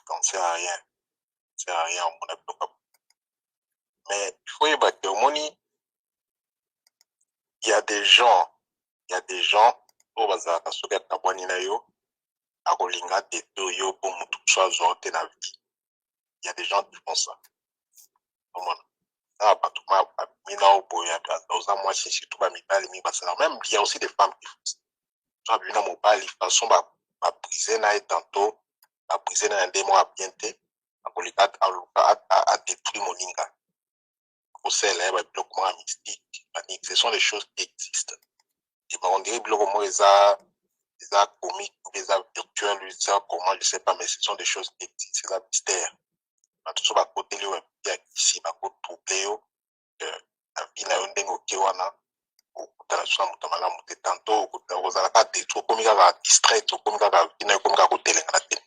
Ça ne sert à rien, sert à rien. Omona biloko, mais il faut yeba ke omoni, il y a des gens, il y a des gens oyo bazalaka, soki akabwani na yo, akolinga détruire yo mpo motu mosusu azwa te na vie. Il y a des gens qui font ça. Omona na bato babimi na oyo boye, oza mwasi, surtout bamibali mingi basala. Même il y a aussi des femmes qui font ça. So abimi na mobali, façon babrise na ye, tantôt babrise na ye nde moko abien te, akolinga aluka adétruire moninga, kosala ye babiloko moko ya mystique, banini. Ce sont des choses qui existent. Et on dirait biloko moko eza comique ou eza virtuel, eza comment, je sais pas, mais ce sont des choses qui existent. Eza mystère. Bato so bakoteli oyo ya kisi, bakotrouble yo na vie na yo. Ndenge oke wana, okutana so na moto malamu te. Tantôt ozalaka détruit, okomi kaka distrait, okomi kaka vie na yo okomi kaka kotelengana te.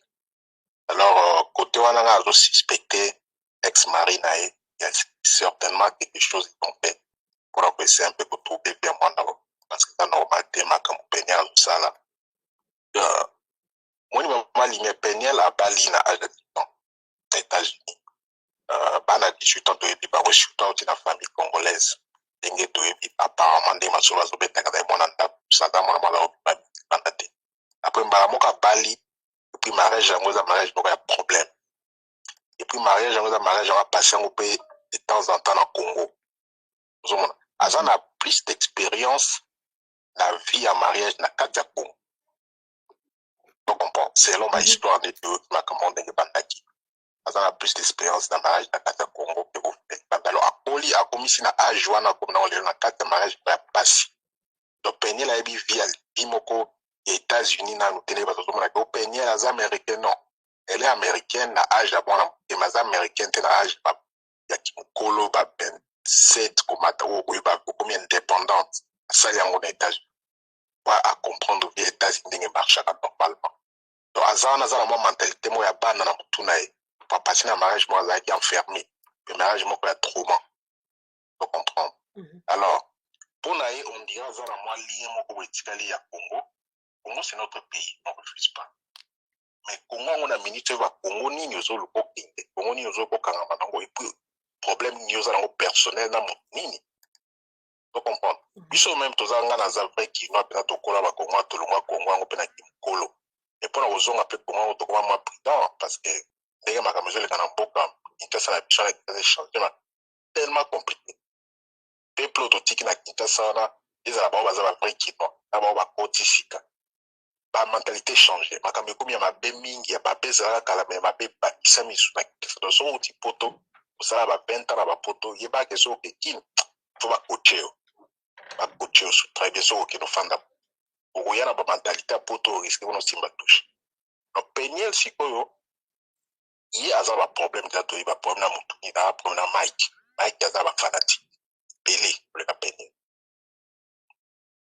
Alors côté wana, nga azosuspecte ex mari na ye. Il y a certainement quelque chose qu'ils ont fait mpona koessayer un peu kotrouble bien mwana, parce que eza normal te makambo Peniel azosala. Moni mama Limia, Peniel abali na âge de 18 ans na États-Unis. Bana 18 ans, toyebi bango, surtout auti na famille congolaise, ndenge toyebi apparemment, ndenge masolo azobetaka na ye, mwana ndako aza mwana mwana obanda te. Après mbala moko abali, et puis mariage yango eza mariage moko ya problème. Et puis mariage yango eza mariage yango apasi yango mpe de temps en temps na Congo. Ozomona aza na plus d'expérience na vie ya mariage na kati ya Congo. Ocomprendre, selon bahistoire nde toyoki makambo ndenge ebandaki, aza na plus d'expérience na mariage na kati ya Congo mpe kobanda. Alors akoli, akomisi na age wana, akomi nango lelo na kati ya mariage ya pasi. Donc Peniel ayebi vie, vie moko ya États-Unis nanu te. Ndenge bato ozomona ke Peniel aza américain, non, elle est américaine na âge ya mwana motema, aza américaine te na âge ya kimokolo ba 27 komata, oyo okoyeba okomi indépendante. Asali yango na États-Unis po acomprendre vie États-Unis ndenge marchaka normalement. Donc aza wana, aza na mwa mentalité moko ya bana na motu na ye. Apasi na mariage moko, azalaki enfermé, mpe mariage moko ya trauma, ocomprendre. Alors mpo na ye, on dirait aza na mwa lien moko boye etikali ya Congo. Congo, c'est notre pays, on refuse pas, mais Congo yango na minute oyo, bakongo nini ozoluka okende, Congo nini ozoki kokangama nango? Et puis problème nini oza nango personnel na moto nini? Ocomprendre, biso même toza, nga naza vrai Kinois mpenza, tokola bakongo, tolongwa Kongo yango mpe na kimokolo. E mpona kozonga mpe Kongo yango, tokoma mwa prudent, parce que ndenge makambo ezoleka na mboka Kinshasa na biso na Kinshasa, echange tellement compliqué. Peuple oyo totiki na Kinshasa wana, ezala bango baza bavrai Kinois na bango bakoti sika, bamentalité change, makambo ekomi ya mabe mingi. Ya mabe ezalaka kala, me mabe ebakisa misu na Kinshasa. Donc soki outi Poto, osala ba 20 ans na bapoto, yebaka soki oke Kine, fo bakoche yo, bakoche yo très bien. Soki okende ofanda, okoya na bamentalité ya Poto, orisque mpona osimba touche. Donc Peniel sikoyo, ye aza baproblème te. Toyebi baproblème na motu nini, aza problème na Mike. Mike aza bafanatique ebele koleka Peniel.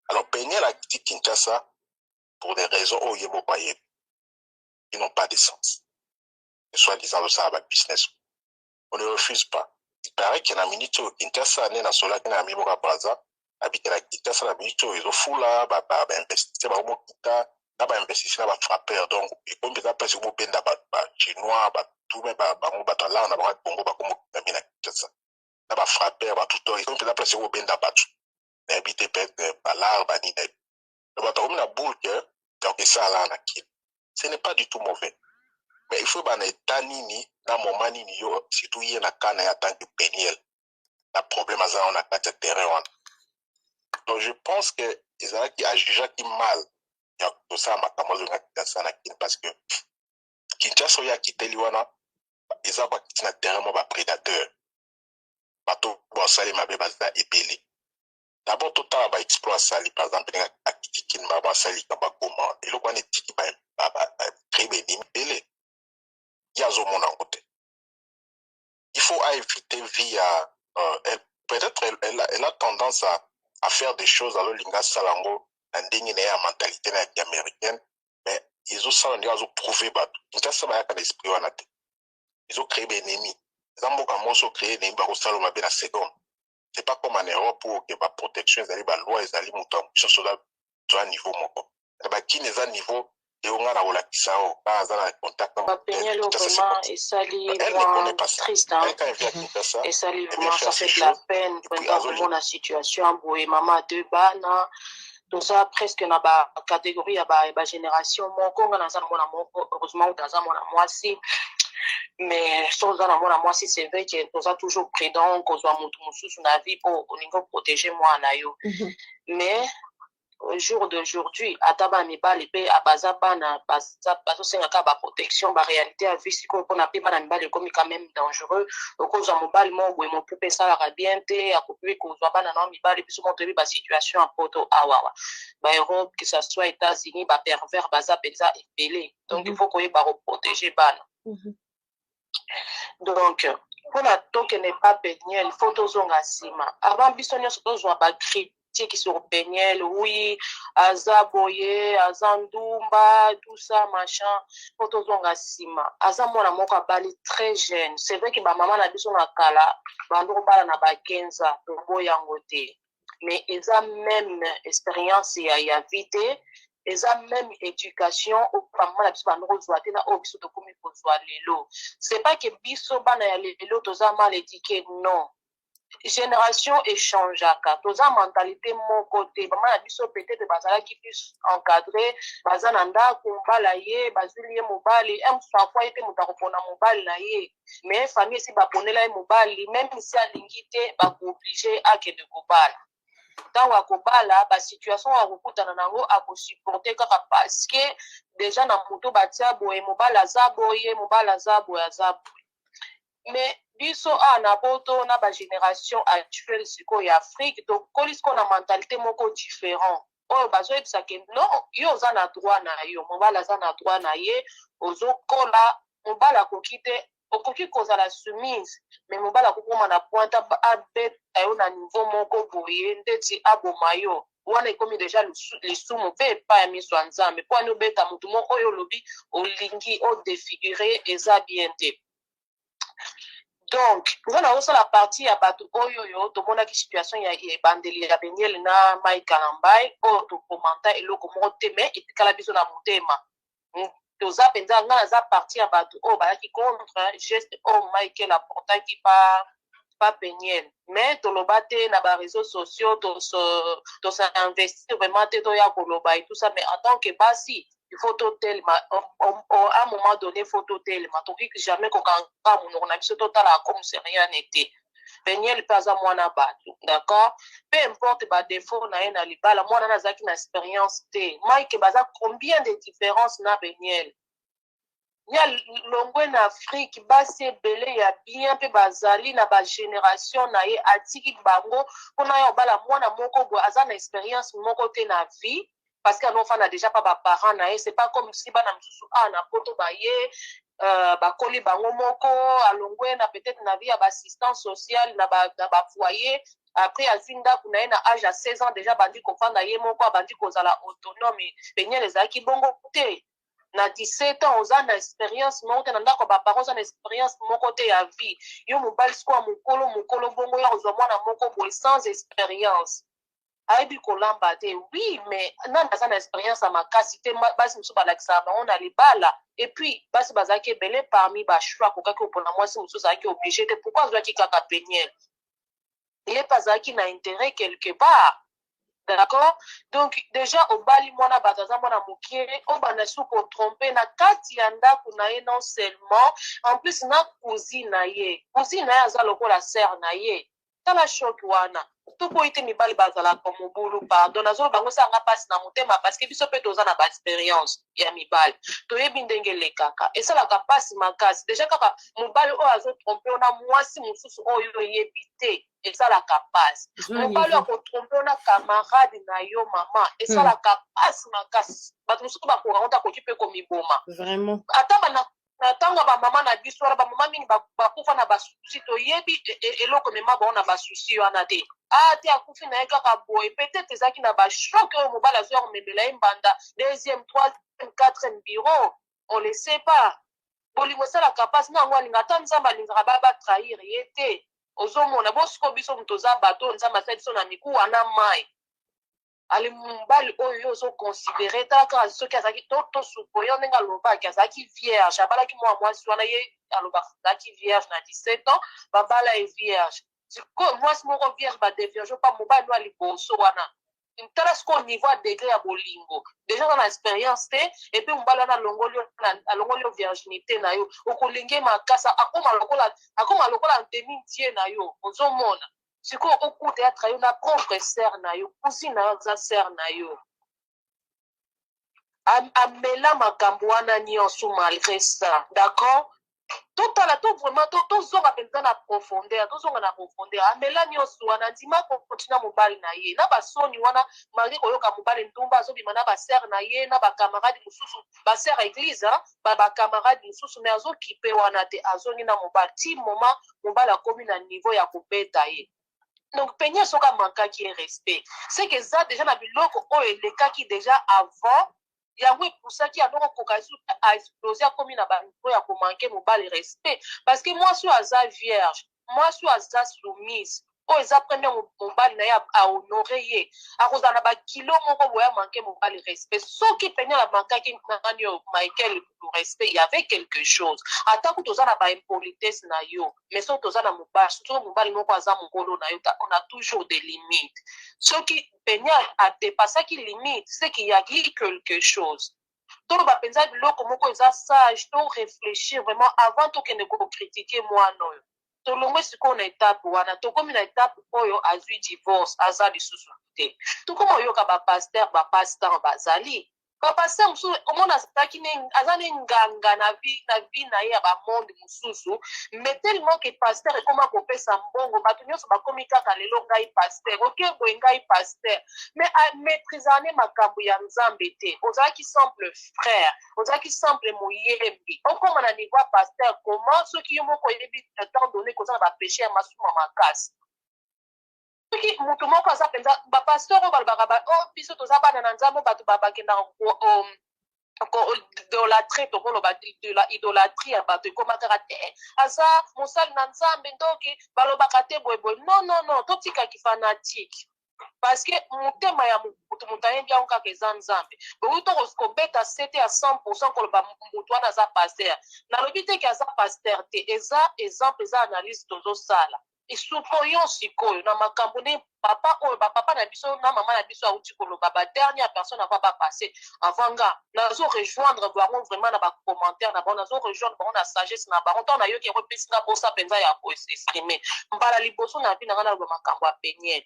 Alors Peniel akiti Kinshasa pour des raisons oyo ye moko ayebi, qui n'ont pas de sens, soi-disant azosala babusiness. On ne refuse pas. Il paraît que na minute oyo Kinshasa, nde nasolaki na ami moko ya Braza, abike na Kinshasa na minute oyo ezofula bainvestisseur, bakomokita na bainvestisseur na bafrappeur. Donc ekomi mpenza mpasi komobenda bachinois, batume bango, bato alanga na bango ya Congo, bakomokita mi na Kinshasa na bafrappeur, bato to ekomi mpenza place kobenda bato. Nayebi te, peut-être balare banini, nayebi. Donc bato akomi na boule ke donc esalaka na Kini. Ce n'est pas du tout mauvais, mais il faut bana état nini na moment nini yo, surtout ye na kana ye en tant que Peniel na problème aza wana na kati ya terrain wana. Donc je pense que ezalaki ajugeaki mal ya kosala makambo azonga Kinshasa na Kini, parce que Kinshasa oyo akiteli wana eza bakiti na terrain mo baprédateur, bato basali mabe baza ebele. D'abord totala baexploit asali, par exemple ndenge akiti Kini, bango asali likambo akoma eloko wana, etiki bacrée baennemi ebele. Ye azomona yango te. Il faut éviter vie ya peut-être elle a tendance à faire des choses, azolinga asala yango na ndenge na ye ya mentalité na ya américaine, mais ezosala ndenge azoprouve bato. Kinshasa bayaka na esprit wana te, ezocrée baennemi. Eza mboka moko ocrée ennemi, bakosala mabe na seconde. C'est pas comme en Europe où oke baprotection ezali, baloi ezali, moto ya biso toza niveau moko. Na bakini eza niveau Yo nga na kolakisa yo nga aza na contact na Bapeniel oyo Kinshasa, c'est vraiment comme ça. Esali Elle ne mwa connaît pas ça. triste, hein? Elle, quand elle vient à Kinshasa, Esali elle vient vraiment, ça faire ses fait de la choses peine et puis mpenza azoli komona situation ya boye. Mama deux bana, toza presque na bacatégorie ya bagénération moko. Nga naza na mwana moko, heureusement uta aza mwana mwasi, mais so oza na mwana mwasi, c'est vrai que toza toujours prudent kozwa motu mosusu na vie mpo olingi oprotéger mwana na yo. Mais au jour d'aujourd'hui, ata bana mibali mpe baza bana, bazosenga kaka baprotection. Baréalité ya vie sikoyo, mpona mpe bana mibali ekomi quand même dangereux. Okozwa mobali moko boye, mopu mpe esalaka bien te, akoki kozwa bana na mibali. Biso moko toyebi basituation ya poto awawa, baEurope, que ça soit États-Unis, bapervers baza mpenza ebele. Donc il faut koyeba koprotéger bana. Donc mpona tokende pa Peniel, faut tozonga nsima. Avant biso nyonso tozwa bacritique sur Peniel, oui, aza boye, aza ndumba, tout ça machin, po tozonga nsima. Aza mwana moko abali très jeune. C'est vrai que bamama na biso na kala bando kobala na ba 15 ans, toboyango te, mais eza même expérience ya vie te, eza même éducation oyo bamama na biso bando kozwa te na oyo biso tokomi kozwa lelo. C'est pas que biso bana ya lelo toza mal éduqué, non. Génération échangeaka, toza mentalité moko te. Bama na biso peut-être bazalaki plus encadré, baza na ndako, mobala ye bazwili ye mobali mosusu, parfois ye mpe moto akopona mobali na ye, mais famille esi baponela ye mobali. Même si alingi te, bakoobliger akende kobala. Ntango akobala, basituation oyo akokutana nango, akosupporter kaka, parce que déjà na moto batia boye: mobali aza boye, mobali aza boye, aza boye. Mais biso awa na poto, na bagénération actuelle sikoyo ya Afrique, tokoli sikoyo na mentalité moko différent oyo bazoyebisa ke non, yo oza na droit na yo, mobali aza na droit na ye. Ozokola, mobali akoki te, okoki kozala soumise, mais mobali akokoma na pointe abeta yo na niveau moko boye ndeti aboma yo. Wana ekomi déjà lisumu mpe epai ya miso ya Nzambe. Mpo ani obeta motu moko oyo olobi olingi odéfigurer? Eza bien te. Donc nga nazosala partie ya bato oyo oyo tomonaki situation ya ebandeli ya Peniel na Mike Kalambai oyo, tokomanta eloko moko te, mais etikala biso na motema. Toza mpenza, nga naza partie ya bato oyo bazalaki contre geste oyo Michael aportaki pa Peniel, mais toloba te na baréseaux sociaux, tosinvestir vraiment te, toya koloba et tout ça. Mais en tant que basi, il faut totelema. À un moment donné, faut totelema. Tokoki jamais kokanga monoko na biso, totala comme si rien n'était. Peniel mpe aza mwana bato, d'accord? Peu importe badéfaut na ye na libala, mwana na azalaki na expérience te. Mike baza combien de différence na Peniel? Ya longwe na Afrique, basi ebele ya bien mpe bazali na bagénération na ye, atiki bango mpona ya obala mwana moko boye aza na expérience moko te na vie, parce que anofanda déjà pa baparent na ye. C'est pas comme si bana mosusu awa na poto baye, bakoli bango moko, alongwe na peut-être na vie ya baassistance sociale, na bafoyer, ba après azwi ndako na ye na age ya 16 ans, déjà bandi kofanda ye moko, abandi kozala autonome. Peniel ezalaki bongo te. Na 17 ans, oza na expérience moko te na ndako ya baparent, oza na expérience moko te ya vie. Yo mobali sikoyo ya mokolo mokolo bongo, ya kozwa mwana moko boye sans expérience, ayebi kolamba te, oui, mais nani aza na expérience ya makasi te? Basi mosusu balakisaka bango na libala. Et puis basi bazalaki ebele parmi bachoix, akokaki kopona mwasi mosusu, azalaki obligé te. Pourquoi azwaki kaka Peniel? Ye mpe azalaki na intérêt quelque part, d'accord? Donc déjà obali mwana bato, aza mwana moke, obanda su kotromper na kati ya ndako na ye. Non seulement, en plus na cousine na ye. Cousine na ye aza lokola sœur na ye. Tala choc wana. Toboyi te, mibali bazalaka mobulu. Pardon, nazoloba bango, esalanga mpasi na motema, parce que biso mpe toza na baexpérience ya mibali, toyebi ndenge elekaka, esalaka mpasi makasi. Déjà kaka mobali oyo azotromper yo na mwasi mosusu oyo oyebi te, esalaka mpasi. Mobali oyo akotromper yo na camarade na yo mama, esalaka mpasi makasi. Bato mosusu bakoka ngo te, akoki mpe komiboma. Ata bana na ntango ya bamama na biso wana, bamama mingi bakufa na basusi. Toyebi eloko emema bango na basusi wana te. A te, akufi na ye kaka boye. Peut-être ezalaki na bachoc oyo mobali azwa komemela ye mbanda, deuxième, troisième, quatrième bureau, on le sait pas. Bolingo esalaka mpasi na yango. Alinga ata Nzambe alingaka batrahir ye te. Ozomona bosiko biso moto oza bato oyo Nzambe asali biso na mikuwa na mai. Ale mobali oyo yo ozoconsidérer, tala kaka soki azalaki tosupoyo ndenge alobaki azalaki vierge, abalaki mwa mwasi wana. Ye alobaka azalaki vierge na 17 ans, babala ye vierge. Sikoyo mwasi moko vierge badévierge pa mobali no ya liboso wana. Tala sikoyo niveau ya degré ya bolingo. Déjà oza na expérience te, et puis mobali wana alongoli yo virginité na yo, okolinge makasi, akoma lokola demi dieu na yo. Ozomona sikoyo okuta ya trahir na propre sœur na yo, cousine na yo, aza sœur na yo. Amela makambo wana nyonso malgré ça, d'accord? Totala to vraiment tozonga mpenza na profondeur, tozonga na profondeur. Amela nyonso wana, ndima kokontina mobali na ye na basoni wana, malgré koyoka mobali ndumba azobima na basœur na ye, na bacamarade mosusu, basœur église, bacamarade mosusu, mais azokipe wana te. Azongi na mobali ti moment mobali akomi na niveau ya kobeta ye. Donc Peniel, soki amankaki ye respect, c'est que eza déjà na biloko oyo elekaki déjà avant. Yango epusaki yango kokoka lisusu aexplose, akomi na baniveau ya komanquer mobali respect, parce que mwasi oyo aza vierge, mwasi oyo aza soumise, oyo eza premier mobali na ye, ahonorer ye, akozala na bakilo moko boye amanquer mobali respect. Soki Peniel amankaki nani oyo Michael respect, y avait quelque chose. Ata kutu oza na baimpolitesse na yo, mais soki toza na mobali, soki mobali moko aza mokolo na yo, on a toujours des limites. Soki Peniel adépassaki limite, c'est qu'il y a quelque chose. Toloba mpenza biloko moko eza sage, to réfléchir vraiment avant tokende kocritiquer mwana oyo. Tolongwe sikoyo na etape wana, tokomi na etape oyo azwi divorce, aza lisusu te. Tokóma oyoka bapasteur, bapasteur bazali bapasteur mosusu, omona azalaki aza ne nganga na vie na ye ya bamonde mosusu, mais tellement que pasteur ekóma kopesa mbongo, bato nyonso bakomi kaka lelo ngai pasteur, oke boye, ngai pasteur, mais amaîtrisaka ne makambo ya Nzambe te. Ozalaki simple frère, ozalaki simple moyembi, okóma na niveau ya pasteur comment, soki yo moko oyebi temps donné koza na bapéché ya masumu makasi? Soki motu moko aza mpenza, bapasteur oyo balobaka o biso toza bana na Nzambe, bato bakendaka idolâtrie, tokoloba idolâtrie ya bato ekóma kaka te aza mosali na Nzambe, ndoki balobaka te boyeboye. Non, non, non, totikaki fanatique, parce que motema ya motu, moto ayebi yango kaka eza Nzambe. Bokoki to kobeta sete ya 100 koloba motu wana aza pasteur. Nalobi te que aza pasteur te, eza exemple, eza analyse tozosala. Esupoyon sikoyo na makambo nde papa oyo, bapapa na biso na mama na biso awuti koloba, badernière personne avant bapasse avant nga, nazo rejoindre bango vraiment na bacommentaire na bango, nazo rejoindre bango na sagesse na bango. Ntango nayoki yango, epesi nga mposa mpenza ya koexprimer. Mbala liboso na vie na nga naloba makambo ya Peniel,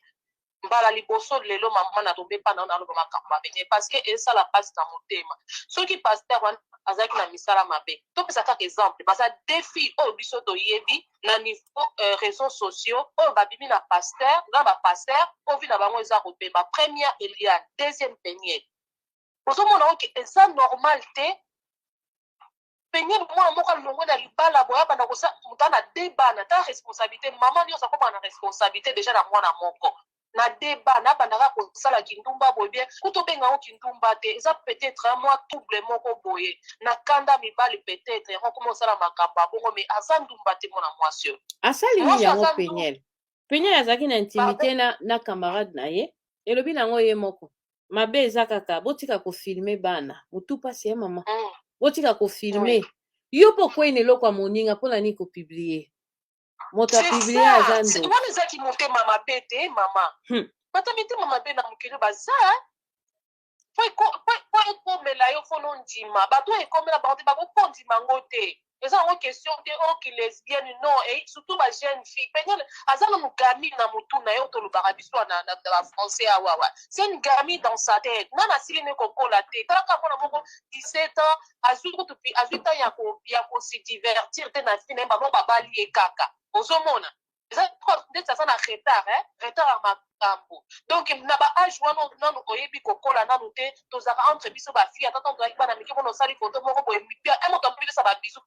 mbala liboso lelo mama natombe mpa na naloba makambo ya Peniel, parce que esala mpasi na motema. Soki pasteur wana azalaki na misala mabe, topesa kaka exemple, baza défi oyo biso toyebi na niveau réseaux sociaux oyo babimi na pasteur, na bapasteur oyo vie na bango eza kobeba. Première Eliane, deuxième Peniel. Ozomona oke eza normal te. Peniel, mwana moko alongwe na libala boye, abanda kosa moto ana de bana ta responsabilité. Mama nyonso akóma na responsabilité déjà na mwana moko, na de bana, abandaka kosala kindumba boye. Bien kuta obenga yango kindumba te, eza peut-être mwa trouble moko boye na kanda mibali, peut-être yango koma osala makambo abongo, mais aza ndumba te, mwana mwasi oyo. Asali nini yango Peniel? Peniel azalaki na intimité na camarade na ye, elobi nango ye moko. Mabe eza kaka botika kofilmer bana, motu mpasi ye mama. Botika kofilmer. Yo mpo okwei na eloko ya moninga, mpona nini kopublier? Moto apublier aza ndoki. Wana ezalaki motema mabe te, mama. Bato mitema mabe na mokili baza po ekomela yo, fono ndima. Bato oyo ekomela bango te, bakokondima yango te. Eza yango question te oki lesbienne, non. Et surtout bajeune fille, Peniel aza nanu gamine na motu na ye. Oyo tolobaka biso na bafrançais awawa, c'est une gamine dans sa tête, nana asili ne kokola te. Talaka mwana moko 17 ans, azwi kutu azwi temps ya kose divertir te na vie na ye, bango babali ye kaka. Ozomona eza ndeti aza na retard, retard ya makambo. Donc na baâge wana nanu oyebi kokola nanu te. Tozalaka entre biso bafille, ata ntango tozalaki bana mike, mpona osali foto moko boye, moto amipesa babisu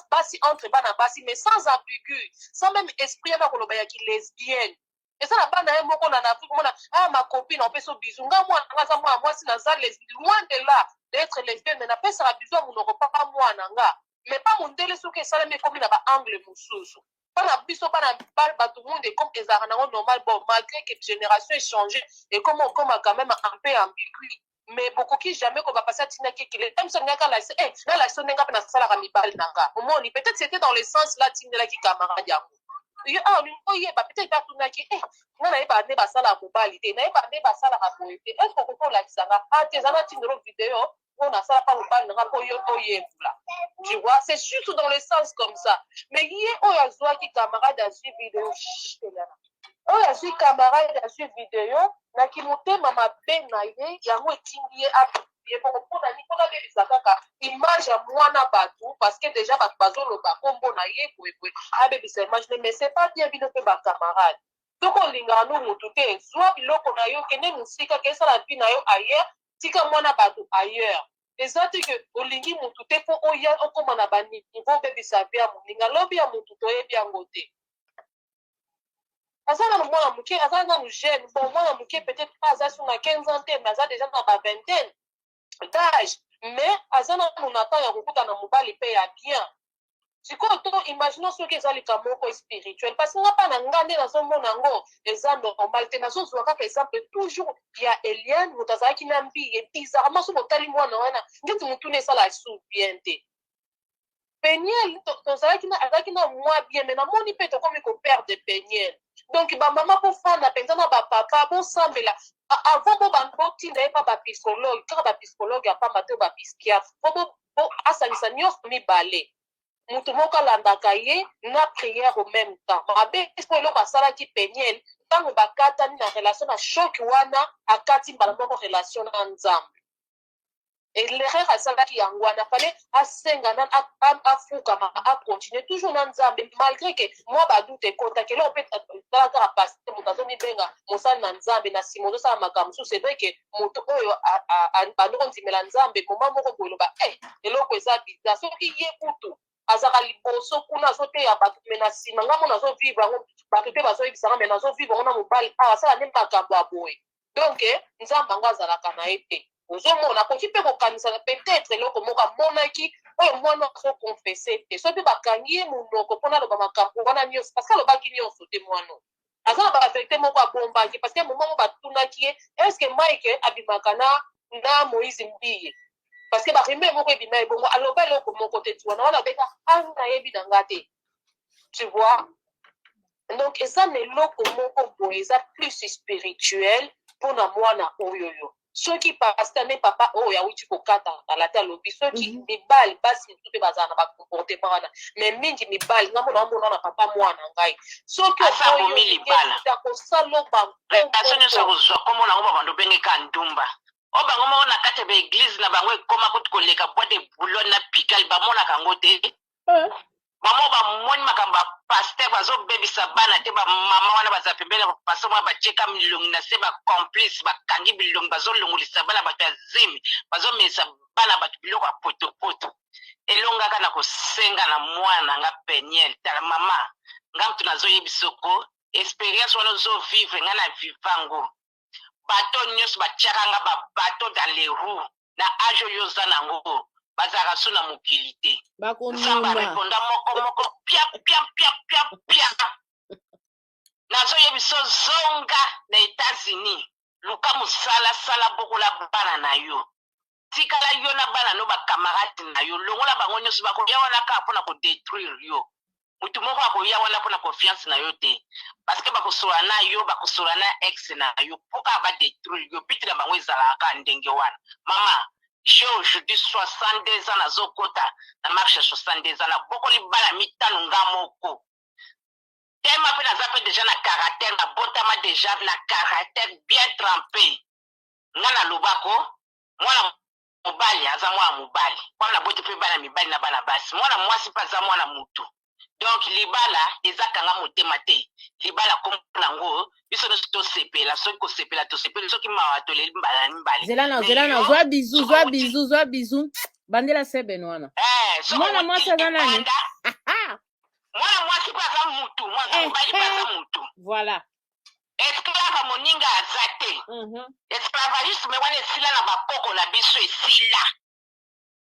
basi entre bana basi, mais sans ambigu, sans même esprit yana koloba ya kilesbienne. Eza na bana ye moko na Afrique, omona ah, ma copine opesa bisu. Nga mwana nga aza mwana mwasi, naza loin de là d'être lesbienne, mais napesaka bisu ya monoko papa mwana nga, mais pa mondele soki esalemi ekomi na baangle mosusu. Bana biso bana bato monde comme ezalaka nango normal. Bon, malgré que génération echange, ekoma okoma quand même un peu ambigu, mais bokoki jamais koba pasi atindaki ekele miso alingaki alakisa eh, nalakisa ndenge mpe nasalaka mibali na nga. Omoni, peut-être c'était dans le sens là atindelaki camarade yango. Yo ah, olingi oyeba, peut-être atunaki eh, nga nayeba nde basalaka mobali te, nayeba nde basalaka boye te, est ce que okoki olakisa nga? Ah te, eza natindelo video oyo nasala mpa mobali na nga mpo yo oyebula. Tu vois, c'est juste dans le sens comme ça. Mais ye oyo azwaki camarade azwi video, oyo azwi camarade azwi video na kimotema mabe na ye, yango etindi ye apublier bongo. Mpona nini? Mpona abebisa kaka image ya mwana bato, parce que déjà bato bazoloba nkombo na ye boyeboye, abebisa image ne. Mais c'est pas bien. Bino mpe bacamarade, soki olingaka no motu te, zwa biloko na yo, kende mosika, kesala vie na yo ailleurs, tika mwana bato ailleurs. Eza te ke olingi motu te mpo oya okóma na baniveau obebisa vie ya moninga. Lobi ya motu toyebi yango te. Aza nanu mwana moke, aza nanu jeune. Bon, mwana moke peut-être pas, aza sur na 15 ans te, mais aza déjà na ba vingtaine d'âge, mais aza nanu na temps ya kokutana mobali mpe ya bien. Sikoyo to imagine soki eza likambo moko spirituel, parce nga mpa na nga nde nazomona yango eza normal te. Nazozwa kaka exemple toujours ya Eliane, moto azalaki na mbiye. Bizarrement, soki otali mwana wana, ndeti motuna esala su bien te. Peniel tozalaki na, azalaki na mwa bien, mais namoni mpe tokomi koperdre Peniel. Donc bamama, bofanda mpenza na bapapa, bosambela avant botinda ye mpa bapsychologue. Kaka bapsychologue ya pamba te, bapsychiatre, po asangisa nyonso mibale, moto moko alandaka ye na prière au même temps. Mabe po eloko asalaki Peniel, ntango bakatani na relation na choc wana, akati mbala moko relation na Nzambe. L'erreur asalaki yango wana. Fallait asenga na afukama, acontinue toujours na Nzambe, malgré ke mwa badoute ekotaki. Eloko mpe tala kaka, pasteur, moto azomibenga mosali na Nzambe, na nsima ozosala makambo mosusu. C'est vrai ke moto oyo bandi kondimela Nzambe, moma moko boye eloba e eloko eza bizarre. Soki ye kutu azalaka liboso kuna azoteya bato, me na nsima nga mona azovivre yango, bato te bazoyebisanga, me nazovivre yango na mobali awa, asala nde makambo ya boye. Donc Nzambe yango azalaka na ye te. Ozomona, akoki mpe kokanisa peut-être eloko moko amonaki oyo mwana azoconfesser te. Soki bakangi ye monoko mpona aloba makambo wana nyonso, parce que alobaki nyonso te, mwana aza na bavérité moko abombaki, parce que moment mo batunaki ye: est ce que Mike abimaka na Moïse Mbiye? Parce que barumeur moko ebima ebongo, aloba eloko moko te. Tu wana wana abeka a nayebi na nga te. Tu vois, donc eza na eloko moko boye eza plus spirituel mpona mwana oyo. Yo soki pasteur ne papa oyo awuti kokata kala te, alobi soki mibali, basi mosusu mpe bazala na bacomportement wana, mais mingi mibali. Nga mona omona na papa mwana ngai, soki Aza bomi libala. Akosala relation nyonso ekozwa kombo nango, babando obengeka ndumba. Oyo bango moko na kati ya baéglise na bango ekóma kutu koleka Bois de Boulogne na Pigalle, bamonaka yango te. Bango bamoni makambo ya pasteur bazobebisa bana te. Bamama wana baza pembeni ya bapasteur mwana, batieka milongi na se, bacomplice, bakangi bilongi, bazolongolisa bana bato ya zemi, bazomelisa bana bato biloko ya potopoto. Elongaka na kosenga na mwana na nga Peniel: tala mama, nga mutu nazoyebisa ko expérience wana ozovivre, nga na vivango. Bato nyonso batiaka nga babato dans les roues na âge oyo oza nango, bazalaka so na mokili te. Nzambe Bakonuma. Areponda moko moko, pia pia pia pia pia. Nazoyebisa, ozonga na États-Unis, luka mosala, sala, bokola bana na yo, tikala yo na bana no. Bacamarade na yo, longola bango nyonso. Bakoya wana kaka mpona kodétruire yo. Motu moko akoya wana mpona confiance na yo te, parce que bakosola na yo, bakosola na ex na yo mpo kaka badétruire yo. But na bango ezalaka kaka ndenge wana. Mama, j'ai aujourd'hui 62 ans, nazokota na marche ya 62 ans, nabokoli bana mitano nga moko. Tema mpe naza mpe déjà na caractère, nabotama déjà na caractère bien trempé. Nga nalobako mwana mobali aza mwana mobali, mwana naboti mpe bana mibali na bana basi, mwana mwasi mpe aza mwana mutu. Donc libala eza kanga motema te. Libala kombo nango, biso nyonso tosepela. Soki kosepela tosepeli, soki mawa toleli mbala mibale. Zela na zela na zwa bizu, zwa bizu, zwa bizu, bandela seben wana. Soki Mwana owuti mwasi aza nani? libanda, mwana mwasi mpe aza mutu, mwana mobali mpe aza mutu. Voilà. Esclave moninga aza te. Esclavagisme wana esila na bakoko na biso, esila.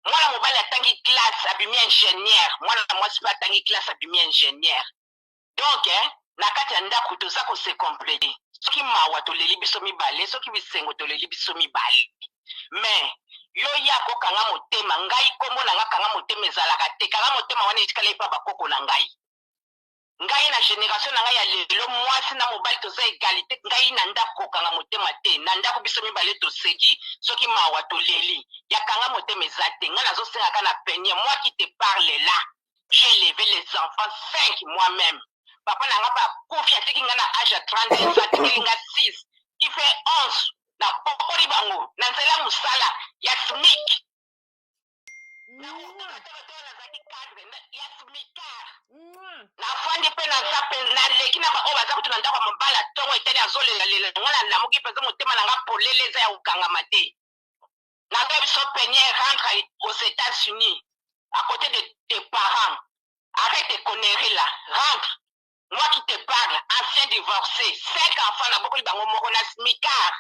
Mwana mobali atangi classe, abimi ingénieur, mwana mwasi mpe atangi classe, abimi ingénieur. Donc na kati ya ndako toza ko se completer. Soki mawa toleli biso mibale, soki bisengo toleli biso mibale. Mais yo ya kokanga motema, ngai kombo na nga kanga motema ezalaka te. Kanga motema wana etikala epa bakoko na ngai. Ngai na generation na ngai ya lelo, mwasi na mobali toza egalite. Ngai na ndako kokanga motema te. Na ndako biso mibale toseki, soki mawa toleli. Ya kanga motema eza te. Ngai nazosengaka na Peniel, moi qui te parle là, j'ai élevé les enfants 5 moi-même. Papa na nga mpe akufi, atiki nga na age ya 32 ans, atikeli nga 6 qui fait 11. Nabokoli bango na nzela ya mosala ya SMIC. Nazalaki cadre ya smicard. Nafandi mpe naza mpe naleki na baoyo baza kutu na ndako ya mobala. Ntongo etali, azolelalela nga, nalamuki mpenza, motema na nga polele, eza ya kokangama te. Nazoya biso, Peniel, rentre aux États-Unis à côté de tes parents, arrête tes conneries là, rentre. Moi qui te parle, ancien divorcé, cinq enfants, nabokoli bango moko na smicard.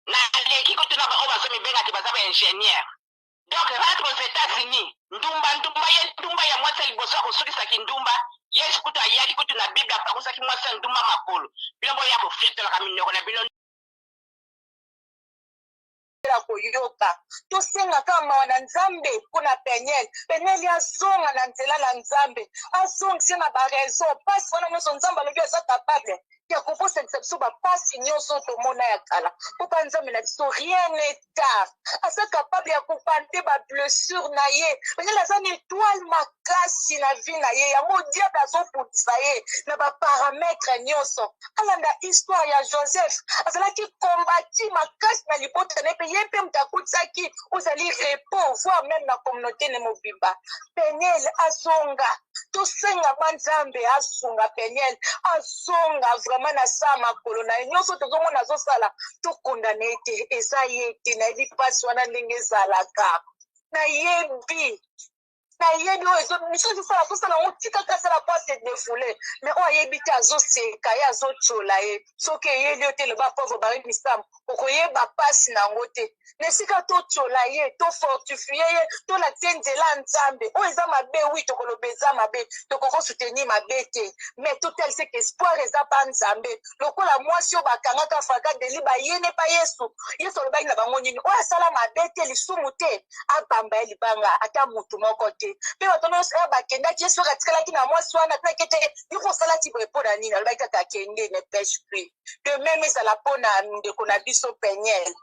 Naleki kutu na baoyo bazomibenga te baza baingénieur. Donc rentre aux États-Unis. Ndumba, ndumba ye, ndumba ya mwasi ya liboso akosukisaki ndumba. Yesu kutu ayaki kutu na Bible, apangusaki mwasi ya ndumba makolo. Bino boya kofietolaka minoko na bino. Koyoka, tosengaka mawa na Nzambe mpona Peniel. Peniel azonga na nzela na Nzambe, azongisi na baraison. Mpasi wana nyonso, Nzambe alobi aza capable ya kobosanisa biso bapasi nyonso tomona ya kala, mpo pa Nzambe na biso rien n'est tard. Aza capable ya kobander bablessure na ye. Peniel aza na étoile makasi na vie na ye, yango diable azobundisa ye na baparamètre nyonso. Alanda histoire ya Joseph, azalaki kombati makasi na libota na ye, mpe ye mpe moto akutisaki ozali repos, voire même na communauté ne mobimba. Peniel azonga, tosenga ma Nzambe asunga Peniel azonga vraiment na sa makolo na ye. Nyonso tozomona azosala, tokondana ye te, eza ye te. Nayebi mpasi wana ndenge ezalaka, nayebi, nayebi. Oyo misusu ezosala, tosala yango, tikaka asala po ase défoule. Mais oyo ayebi te, azoseka ye, azotiola ye. Soki eyeli yo te, loba pauvre bari misambo, okoyeba mpasi na yango te. Na esika totiola ye, tofortifie ye, tolakisa ye nzela ya Nzambe. Oyo eza mabe, oui, tokoloba eza mabe, tokoki soutenir mabe te, mais totalisa ke espoir eza pa Nzambe. Lokola mwasi oyo bakangaka flagrant délit, bayene pa Yesu, Yesu alobaki na bango nini? Oyo asala mabe te, lisumu te, abamba ye libanga. Ata motu moko te. Mpe bato nyonso oyo bakendaki, Yesu oyo atikalaki na mwasi wana, atunaki ete: "Yo kosala ti boye mpo na nini?" Alobaki kaka: "Akende, ne pêche plus." De même ezala mpo na ndeko na biso Peniel.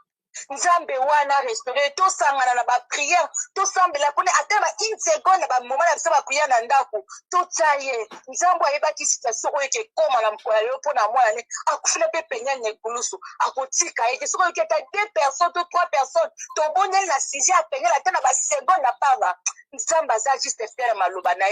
Nzambe wana restaure, tosangana na baprière, tosambela mpona ata ba une seconde na bamoma na biso baprière na ndako, totya ye. Nzambe ayebaki situation oyo eke ekóma na mokolo ya lelo mpo na mwana ne akufila mpe Peniel na ekulusu, akotika ye te. Soki oyoki ata deux personnes to trois personnes tobondeli na sujet ya Peniel, ata na baseconde na pamba, Nzambe aza juste fier ya maloba na ye.